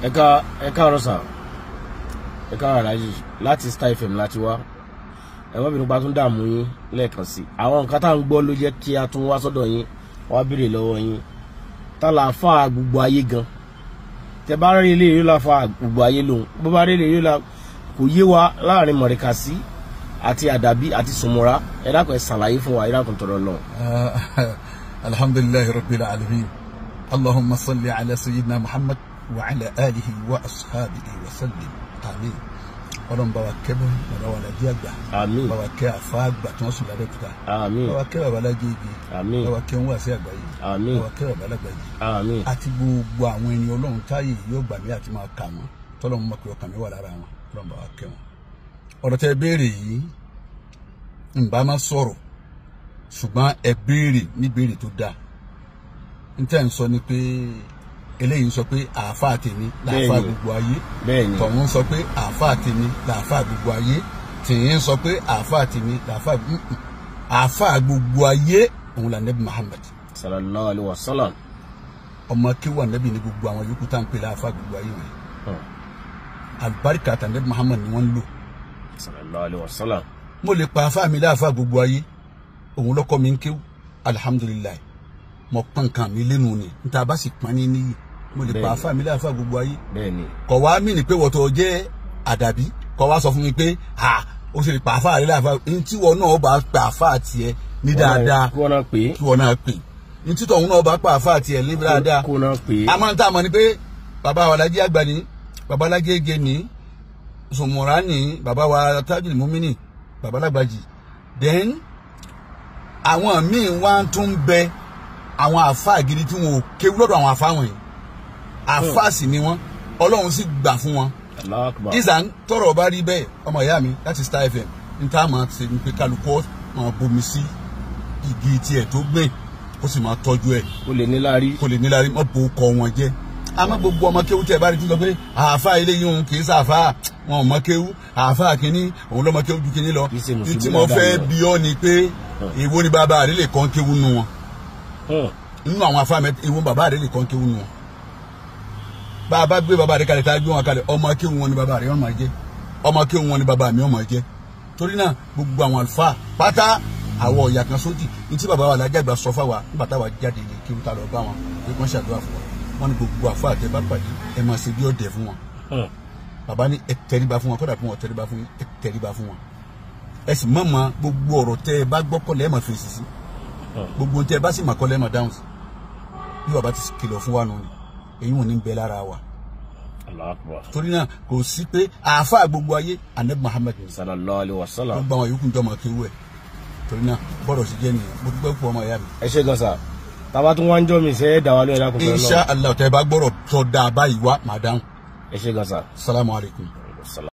Ẹ káàárọ̀ sà, ẹ káàárọ̀ aláàjì, láti Star FM láti wá. Ẹ má bínú pa tún dààmú yín lẹ́ẹ̀kan sí. Àwọn nǹkan tá à ń gbọ́ ló jẹ́ kí a tún wá sọ́dọ̀ yín, wá béèrè lọ́wọ́ yín. Tá là fà gbogbo ayé gan. Tẹ bá rí ilé yóò la fa gbogbo ayé lòun. Bó bá rí ilé yóò la kò yé wa láàrin Mọ̀ríkàsí àti Àdàbí àti Sùnmùrà. Ẹ dákun, ẹ ṣàlàyé fún wa, ẹ dákun tọrọ lọ. Alhamdulillahi rabbil alamin. Allahumma salli ala sayyidina Muhammad wa ala alihi wa ashabihi wa sallim. Àmín. Ọlọ́run bá wa kẹ́ bàbá wa Lájí àgbà. Àmín. Bá wa kẹ́ àfa àgbà tí wọ́n sùn lábẹ́òkúta. Àmín. Bá wa kẹ́ bàbá Lájí igi. Àmín. Bá wa kẹ́ wọn wá sí àgbáyé. Àmín. Bá wa kẹ́ bàbá Lágbàjì. Àmín. Àti gbogbo àwọn ẹni Ọlọ́run táyé yóò gbà mí àti máa kà wọ́n, tọ́lọ́run mọ̀ pé ọkàn mi wà lára wọn. Ọlọ́run bá wa kẹ́ wọn. Ọ̀rọ̀ tẹ́ béèrè yìí, ń bá má sọ̀rọ̀, ṣùgbọ́n ẹ béèrè ní béèrè tó dáa. N tẹ́ ń sọ ni pé eléyìí ń sọ pé àáfàá tèmi làáfàá gbogbo ayé, tọ̀hún ń sọ pé àáfàá tèmi làáfàá gbogbo ayé, tìyín ń sọ pé àáfàá tèmi làáfàá àáfàá gbogbo ayé, òun là nẹ́bí Muhammad sallallahu alayhi wa sallam. Ọmọ kí wà nẹ́bí ní gbogbo àwọn yòókù tá à ń pè láàfàá gbogbo ayé wọn. Àlùbáríkà tànẹ́bí Muhammad ni wọ́n ń lò sallallahu alayhi wa sallam. Mo lè pa àáfàá mi láàfàá gbogbo ayé, òun lọ́kọ́ mi ń kéwú, alihamudulilayi, mo pọ́n nǹkan mi lẹ́nu ni n ta bá sì pọ́n ní níyì, mo lè pa àáfàá mi láàfàá gbogbo ayé. Kọ̀ wá mí ni pé wọ́n tó jẹ́ Àdàbí kọ̀ wá sọ fún mi pé ha ó sì lè pa àáfàá rẹ láàfàá ntí wọn náà bá pa àáfàá tiẹ̀ ní dáadáa, kí wọ́n náà pè é, kí wọ́n náà pè ntí tọ̀hún náà bá pa àáfàá tiẹ̀ ní dáadáa, kó náà pè é. Àmọ́ tá a mọ̀ ni pé bàbá wa Lájí àgbà ni, bàbá Lájí Ege ni, Sùnmùrà ni, bàbá wa Tajul Mumini, bàbá Lágbàjì, then àwọn míì wá tún bẹ àwọn àáfàá gidi tí wọn ò kéwú lọ́dọ̀ àwọn àáfàá wọ̀nyí, àáfàá sì ni wọn, Ọlọ́run sì gbà fún wọn. Ìsàn tọrọ bá rí bẹ́ẹ̀, ọmọ ìyá mi láti Star FM, n tá máa ṣe ni pé kálukú máa bomi sí igi tiẹ̀ tó gbìn, kó sì máa tọ́jú ẹ̀, kó lè níláárí, kó lè níláárí, má bo kọ wọn jẹ́. Àmọ́ gbogbo ọmọ kéwú tẹ́ bá rí tí sọ pé àáfàá eléyìí òun kì í sàáfàá, wọn ò mọ kéwú, àáfàá kínní òun lọ́mọ kéwú ju kínní lọ. Tí mo fẹ́ bi ọ́ ni pé èwo ni bàbá rẹ lè kọ́ kéwú nu wọn? Nínú àwọn afá mẹ́ta, èwo bàbá rẹ lè kọ́ kéwú nu wọn? Bá a bá gbé bàbá rẹ kalẹ̀, tá a gbé wọn kalẹ̀, ọmọ kéwú wọn ni bàbá rẹ ọmọ jẹ́, ọmọ kéwú wọn ni bàbá mi ọmọ jẹ́. Torí náà gbogbo àwọn àlùfáà pátá àwọ̀ ọ̀yà kan sódì ní tí bàbá wa Lájí àgbà sọ fáwa nígbà táwa jáde lè kéwú tá lọ bá wọn pé wọ́n ṣàdúrà fún wa, wọ́n ní gbogbo àfáà tẹ bá pàdé ẹ máa ṣe bí ọ̀dẹ̀ fún wọn. Bàbá ní ẹ tẹríba fún wọn, kódà bí wọn tẹríba fún yín, ẹ tẹríba fún wọn. Ẹ sì mọ̀ mọ́ gbogbo ọ̀rọ̀ tẹ ẹ bá gbọ́ kọ́lẹ̀ ẹ máa fèsì sí, gbogbo tẹ ẹ bá sì mọ̀ kọ́lẹ̀ ẹ máa dáhùn sí. Bí bàbá ti kìlọ̀ fún wa nù ni èyí wọn ní bẹ lára wa. Torí náà kò sí pé àáfàá gbogbo ayé Ànábì Muhammad sallallahu alaihi wasallam, gbogbo àwọn yòókù ń jọmọ kéwú ẹ. Torí náà bọ́dọ̀ sí jẹ́ nìyẹn. Mo dúpẹ́ púpọ̀ ọmọ ìyá mi. Ẹ ṣe gan sa, tàbá tún wá ń jọ mi ṣe é dá wa lóye lákòókò náà. Insha Allah tẹ bá gbọ́rọ̀ tó dáa báyìí wá, màá dáhùn. Ẹ ṣe gan sa. Salamu alaykum.